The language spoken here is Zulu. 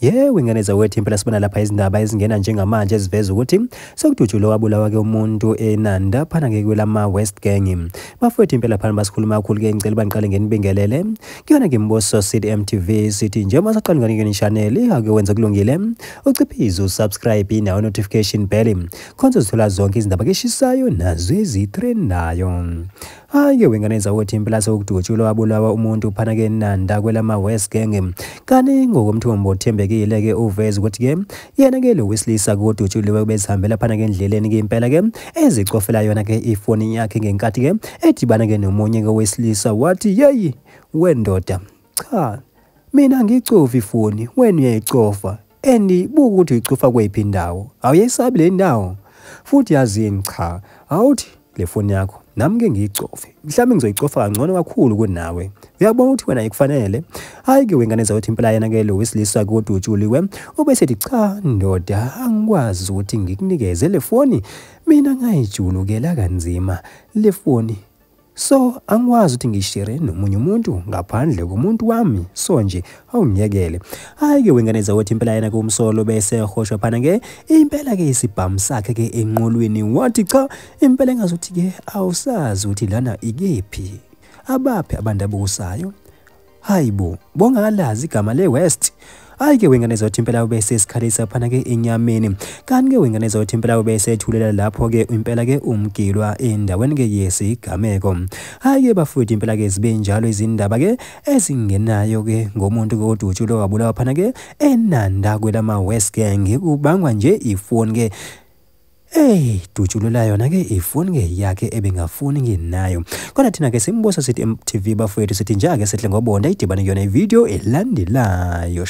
Yebo, ingane zakwethu, impela sibona lapha izindaba ezingena njengamanje eziveza ukuthi sekudutshulwe wabulawa-ke umuntu eNanda phana-ke kwelama-West Gang. Bafowethu, impela phana basikhuluma kakhulu-ke, ngicela uba ngiqale ngenibingelele kuyona-ke Mboso City MTV. Sithi njengoba saqala ngane channel, ake wenze kulungile, uciphize usubscribe nawo notification bell khonze uzithola zonke izindaba keshisayo nazo ezitrendayo. Hhayi-ke wengane zakwethu, impela sekudutshulwe wabulawa umuntu phana-ke eNanda kwelama-West Gang. Kanti ngokomthombo othembekile-ke uveza ukuthi-ke yena-ke lo wesilisa kodutshuliwe bezihambela phana-ke endleleni-ke impela-ke ezicofela yona-ke ifoni yakhe ngenkathi-ke edibana-ke nomunye-ke wesilisa, wathi, "Yeyi wendoda, cha, mina angiyicofi ifoni, wena uyayicofa, and buka ukuthi uyicofa kweyiphi indawo, awuyesabi le ndawo futhi, yazini, cha, awuthi le foni yakho nami-ke ngiyicofe, mhlawumbe ngizoyicofa kangcono kakhulu kunawe, uyabona ukuthi wena ikufanele." Hhayi-ke wengane zakwethu, impela yena-ke lo wesilisa kodutshuliwe ubesethi, "Cha ndoda, angikwazi ukuthi ngikunikeze le foni, mina ngayijulukela kanzima le foni, so angikwazi ukuthi ngiyishere nomunye umuntu ngaphandle komuntu wami, so nje awungiyekele." Hhayi-ke wengane zakwethu, impela yena-ke umsolo bese ehoshwa phana-ke impela-ke isibhamu sakhe-ke enqolweni, wathi, "Cha, impela engazuthi-ke awusazi ukuthi lana ikephi, abaphi abantu abusayo, hayi bo, bongakalazi igama le-West." Hhayi-ke wengane zakwethu, impela bese sikhalisa phana-ke enyameni. Kanti-ke wengane zakwethu, impela bese ethulela lapho-ke impela-ke umgilwa endaweni-ke yesigameko. Hhayi-ke bafowethu, impela-ke zibe njalo izindaba-ke ezingenayo-ke ngomuntu-ke odutshulwe wabulawa phana-ke eNanda kwelama-West Gang, kubangwa nje ifoni-ke. Ey, dutshulela yona-ke ifoni-ke yakhe ebengafuni nginayo. Kodwa thina-ke simbuso sithi MTV bafowethu, sithi nje ake sehle ngobonda, idibane kuyona ividiyo elandelayo.